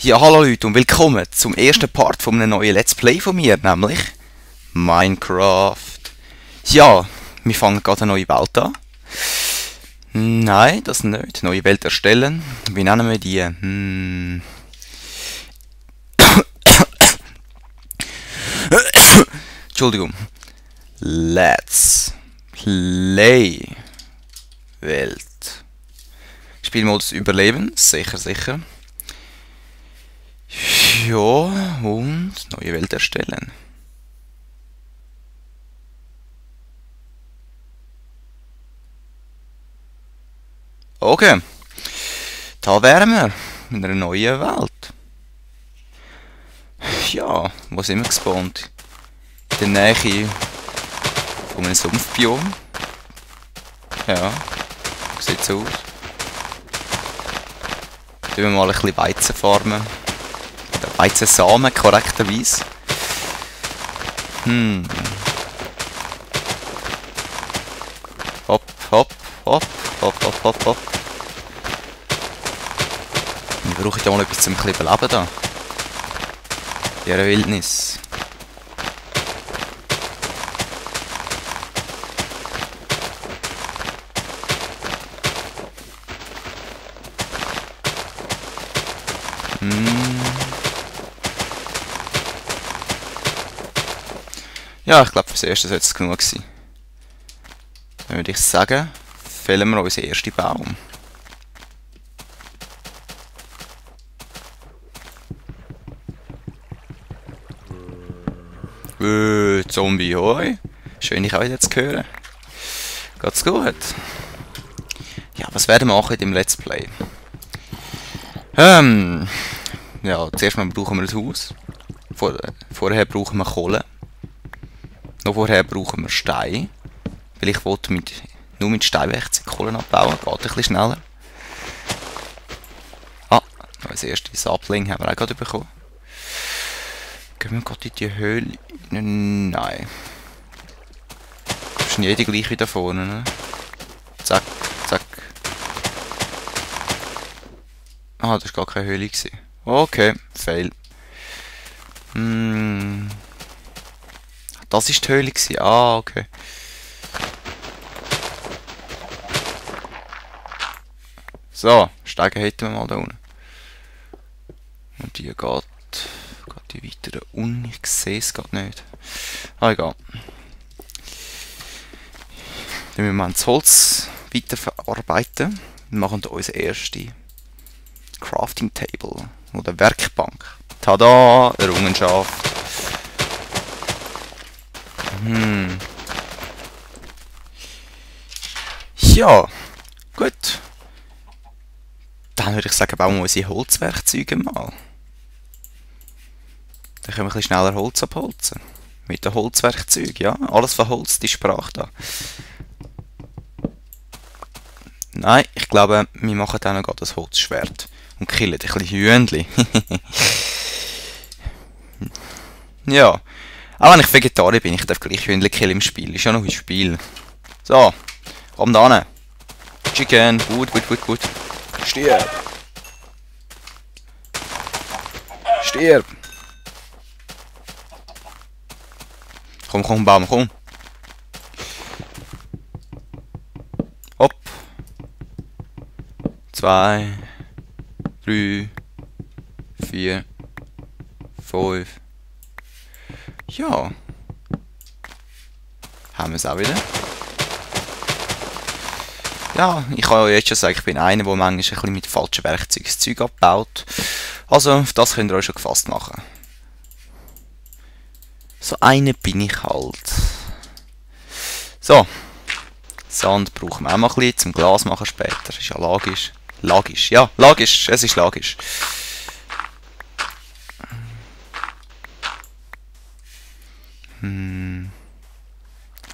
Ja, hallo Leute und willkommen zum ersten Part von einem neuen Let's Play von mir, nämlich Minecraft. Ja, wir fangen gerade eine neue Welt an. Nein, das nicht. Neue Welt erstellen. Wie nennen wir die? Entschuldigung. Let's Play Welt. Spielmodus Überleben, sicher, sicher. Ja, und neue Welt erstellen. Okay, da wären wir in einer neuen Welt. Ja, wo sind wir gespawnt? In der Nähe von einem Sumpfbiom. Ja, sieht so aus. Tun wir mal ein bisschen Weizen farmen. Oder Weizensamen, korrekterweise. Hopp, hopp, hopp, hopp, hopp, hopp, hopp. Wir brauchen ja mal etwas zum Überleben da. In dieser Wildnis. Ja, ich glaube, fürs Erste sollte es genug sein. Dann würde ich sagen, fällen wir unseren ersten Baum. Zombie, hoi. Schön, dich auch wieder zu hören. Geht's gut? Ja, was werden wir machen in dem Let's Play? Ja, zuerst mal brauchen wir ein Haus. Vorher brauchen wir Kohle. Noch vorher brauchen wir Stein. Weil ich wollte nur mit Steinwerkzeug Kohlen abbauen. Geht ein bisschen schneller. Ah, als erstes Sapling haben wir auch gerade bekommen. Gehen wir gerade in die Höhle? Nein. Das ist jeder gleich wieder vorne, ne? Zack, zack. Ah, das war gar keine Höhle gewesen. Okay, fail. Das war die Höhle gewesen. Ah, okay. So, Steigen hätten wir mal da unten. Und die geht die weiter unten. Ich sehe es gerade nicht. Ah, egal. Dann müssen wir das Holz weiterverarbeiten. Wir machen da unsere erste Crafting Table oder Werkbank. Tada! Errungenschaft. Ja, gut. Dann würde ich sagen, bauen wir unsere Holzwerkzeuge mal. Dann können wir ein bisschen schneller Holz abholzen. Mit den Holzwerkzeugen, ja. Alles von Holz, die Sprache da. Nein, ich glaube, wir machen dann noch das Holzschwert. Und killen ein bisschen Hühnchen. Ja. Auch wenn ich Vegetarier bin, ich darf gleich Hühnchen killen im Spiel. Ist ja noch ein Spiel. So. Komm da hin. Chicken. Gut, gut, gut, gut. Stirb. Stirb. Komm, komm, Baum, komm. Hopp. 2, 3, 4, 5. Ja. Haben wir es auch wieder. Ja, ich kann ja jetzt schon sagen, ich bin einer, der manchmal ein bisschen mit falschen Werkzeugen das Zeug abbaut. Also, auf das könnt ihr euch schon gefasst machen. So einer bin ich halt. So. Sand brauchen wir auch mal ein bisschen zum Glas machen später. Ist ja logisch. Logisch, ja, logisch. Es ist logisch.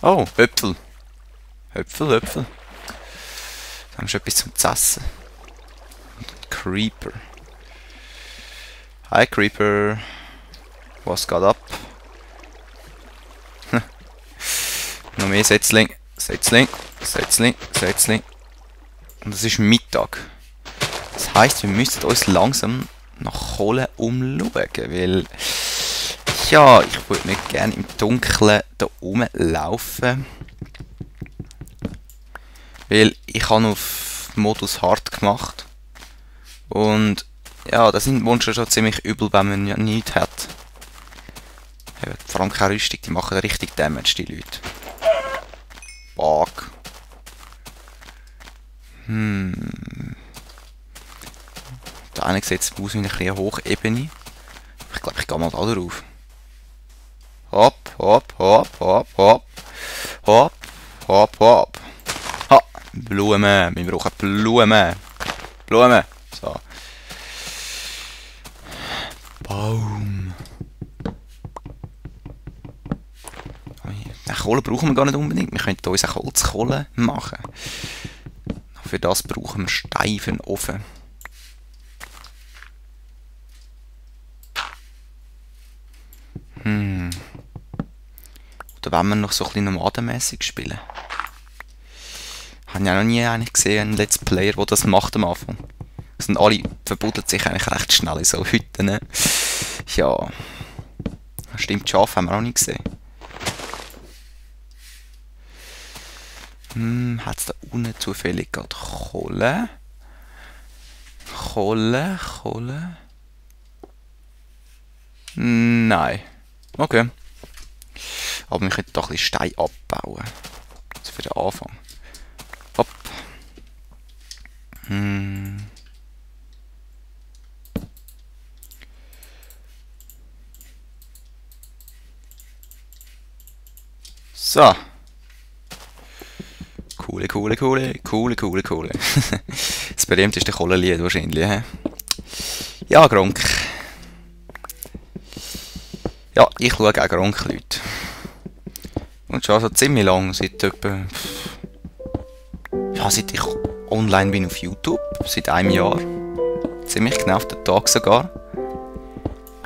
Oh, Äpfel. Äpfel, Äpfel. Da haben wir schon etwas zum Essen. Creeper. Hi Creeper. Was geht ab? Noch mehr Setzling. Setzling. Setzling. Setzling. Und es ist Mittag. Das heisst, wir müssen uns langsam nach Kohle umschauen, weil ja, ich würde nicht gerne im Dunkeln da rumlaufen. Weil ich habe auf Modus Hard gemacht. Und ja, da sind Monster schon ziemlich übel, wenn man ja nichts hat. Vor allem keine Rüstung, die machen richtig Damage, die Leute. Fuck. Der eine sieht aus wie eine kleine Hochebene. Ich glaube, ich gehe mal da drauf. Hopp, hopp, hopp, hopp, hopp. Hopp, hopp, hopp. Ha! Blumen. Wir brauchen Blumen. Blumen. So. Baum. Kohle brauchen wir gar nicht unbedingt. Wir könnten uns auch Holzkohle machen. Für das brauchen wir Stein für den Ofen. Oder wollen wir noch so ein bisschen nomadenmässig spielen? Habe ich auch noch nie eigentlich gesehen, einen Let's Player, der das macht am Anfang. Das sind alle verbuddelt sich eigentlich recht schnell in so Hütten. Ja. Stimmt, Schaf haben wir auch nicht gesehen. Hat es da unten zufällig gerade Kohle? Kohle? Nein. Okay. Aber wir könnten doch ein bisschen Stein abbauen. Also für den Anfang. Hopp. So. Coole. Das berühmteste Kohlenlied wahrscheinlich, he? Ja, Gronk. Ja, ich schaue auch Gronk, Leute. Und schon so ziemlich lang, seit etwa... Ja, seit ich online bin auf YouTube, seit einem Jahr. Ziemlich genau auf den Tag sogar.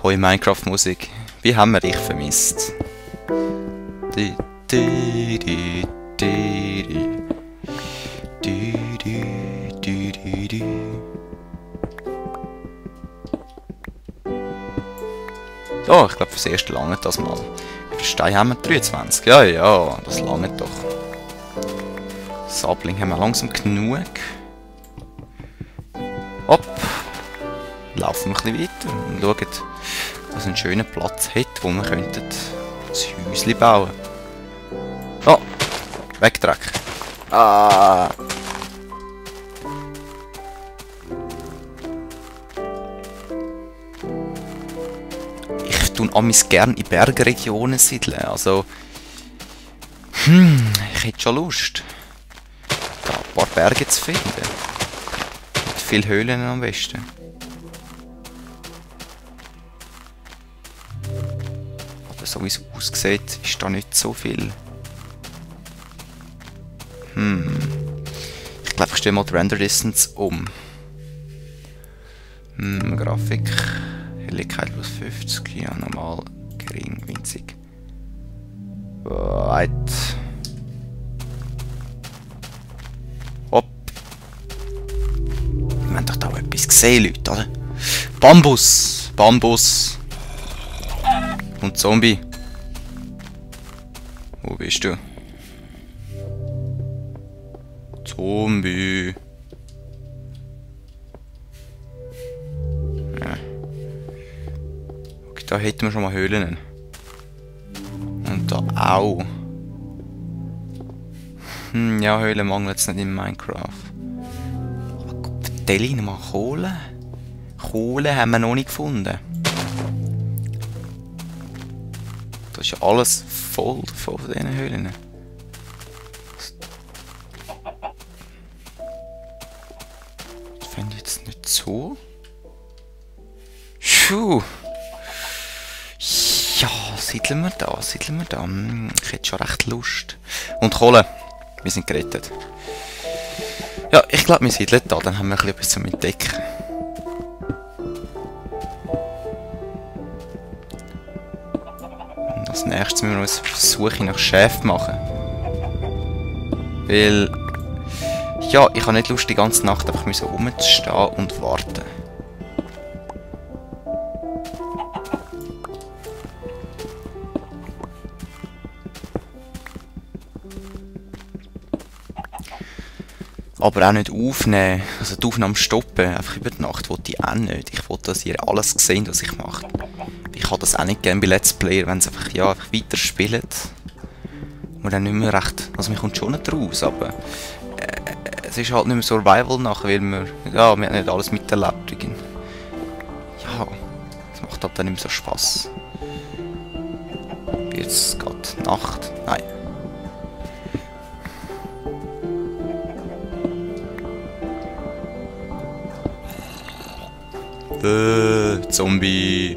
Hoi Minecraft-Musik, wie haben wir dich vermisst? So, ich glaube, fürs erste langt das mal. Wie viel Steine haben wir? 23. Ja, das langt doch. Sapling haben wir langsam genug. Hopp. Laufen wir ein bisschen weiter und schauen, dass es einen schönen Platz hat, wo wir könnten ein Häuschen bauen. Oh, Wegdreck. Ah. Ich tue amis gerne in Bergregionen siedeln, also... ich hätte schon Lust, da ein paar Berge zu finden. Mit vielen Höhlen am besten. Aber so wie es aussieht, ist da nicht so viel. Ich glaube, ich stelle mal die Render Distance um. Grafik. Helligkeit plus 50. Ja, normal. Gering, winzig. Weit. Hopp. Wir haben doch da auch etwas gesehen, Leute, oder? Bambus. Und Zombie. Wo bist du? Zombie. Ja. Okay, da hätten wir schon mal Höhlen. Und da auch. Ja, Höhlen mangelt es nicht in Minecraft. Aber Gott, vertell mal Kohle. Kohle haben wir noch nicht gefunden. Das ist ja alles voll von diesen Höhlen. Das finde ich jetzt nicht so. Schuh. Ja, siedeln wir da. Ich hätte schon recht Lust. Und Kohle. Wir sind gerettet. Ja, ich glaube, wir siedeln da. Dann haben wir etwas zum Entdecken. Und als nächstes müssen wir uns auf die Suche nach Schäfen machen. Weil... Ja, ich habe nicht Lust, die ganze Nacht einfach rumzustehen und warten. Aber auch nicht aufnehmen, also die Aufnahme stoppen, einfach über die Nacht, wollte ich auch nicht. Ich wollte, dass ihr alles seht, was ich mache. Ich habe das auch nicht gerne bei Let's Player, wenn sie einfach, ja, einfach weiter spielen. Und dann nicht mehr recht, also mir kommt schon nicht raus, aber es ist halt nicht mehr Survival nachher, weil wir haben nicht alles miterlebt. Ja, das macht halt dann nicht mehr so Spass. Jetzt gerade Nacht, nein. Zombie.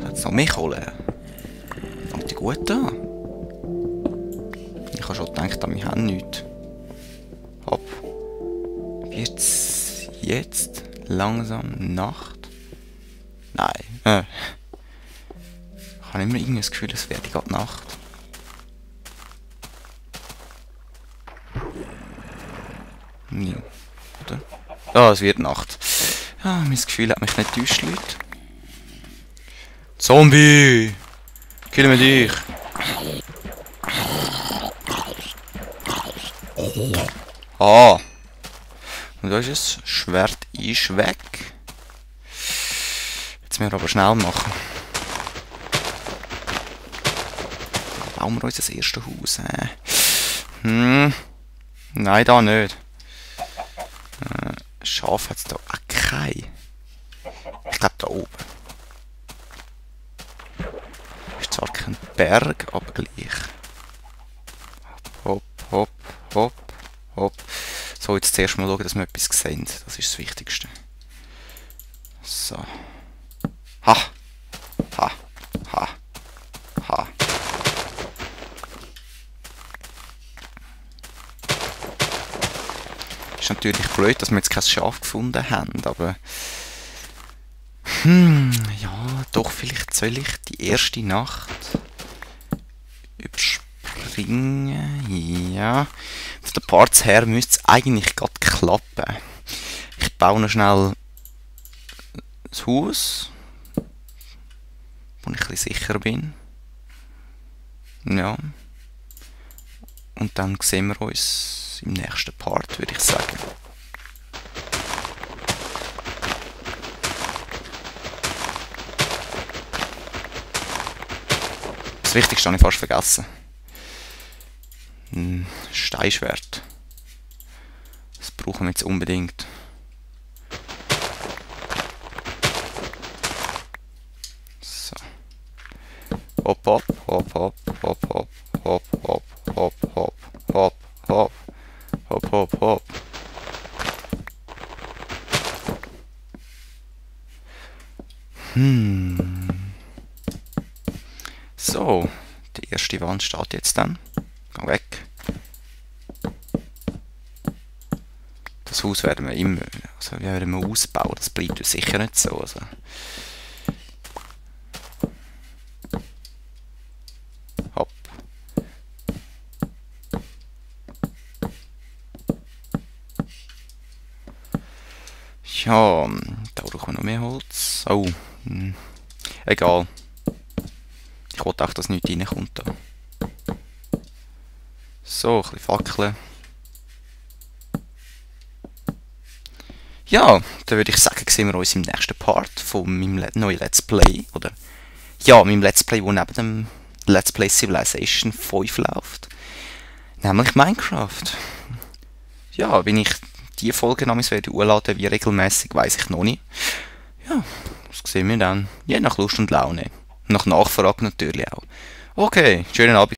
Hat es noch mehr Kohle? Fängt die gut an? Ich habe schon gedacht, wir haben nichts. Hopp. Wird's jetzt langsam Nacht? Nein. Ich habe immer irgendwie das Gefühl, es werde gerade Nacht. Ja, oder? Ja, es wird Nacht. Ja, mein Gefühl hat mich nicht täuscht, Leute. Zombie! Kill mir dich! Ah! Und da ist es. Schwert ist weg. Jetzt müssen wir aber schnell machen. Bauen wir uns das erste Haus. Nein, da nicht. Schaf hat es da auch kein. Ich glaube da oben. Ist zwar kein Berg, aber gleich. Hopp, hopp, hopp, hopp. So, jetzt zuerst mal schauen, dass wir etwas sehen. Das ist das Wichtigste. So. Ha! Ha! Ha! Ha! Ist natürlich blöd, dass wir jetzt kein Schaf gefunden haben, aber ja, doch, vielleicht soll ich die erste Nacht überspringen. Ja, von den Parts her müsste es eigentlich gerade klappen. Ich baue noch schnell das Haus, wo ich ein bisschen sicher bin. Ja. Und dann sehen wir uns im nächsten Part, würde ich sagen. Das Wichtigste habe ich fast vergessen. Ein Steinschwert. Das brauchen wir jetzt unbedingt. So. Hopp, hopp, hopp, hopp, hopp, hopp, hopp, hopp, hopp, hopp, hopp, hopp, hopp, hopp, hopp. So, die erste Wand steht jetzt dann. Geh weg. Das Haus werden wir immer, also werden wir ausbauen, das bleibt sicher nicht so. Also. Hopp. Ja, da brauchen wir noch mehr Holz. Oh, egal. Ich wollte auch, dass nichts reinkommt da. So, ein bisschen Fackeln. Ja, dann würde ich sagen, sehen wir uns im nächsten Part von meinem neuen Let's Play. Oder ja, meinem Let's Play, wo neben dem Let's Play Civilization 5 läuft. Nämlich Minecraft. Ja, wenn ich die Folge namens werde hochladen, wie regelmäßig, weiß ich noch nicht. Ja, das sehen wir dann. Je nach Lust und Laune. Nach Nachfrage natürlich auch. Okay, schönen Abend.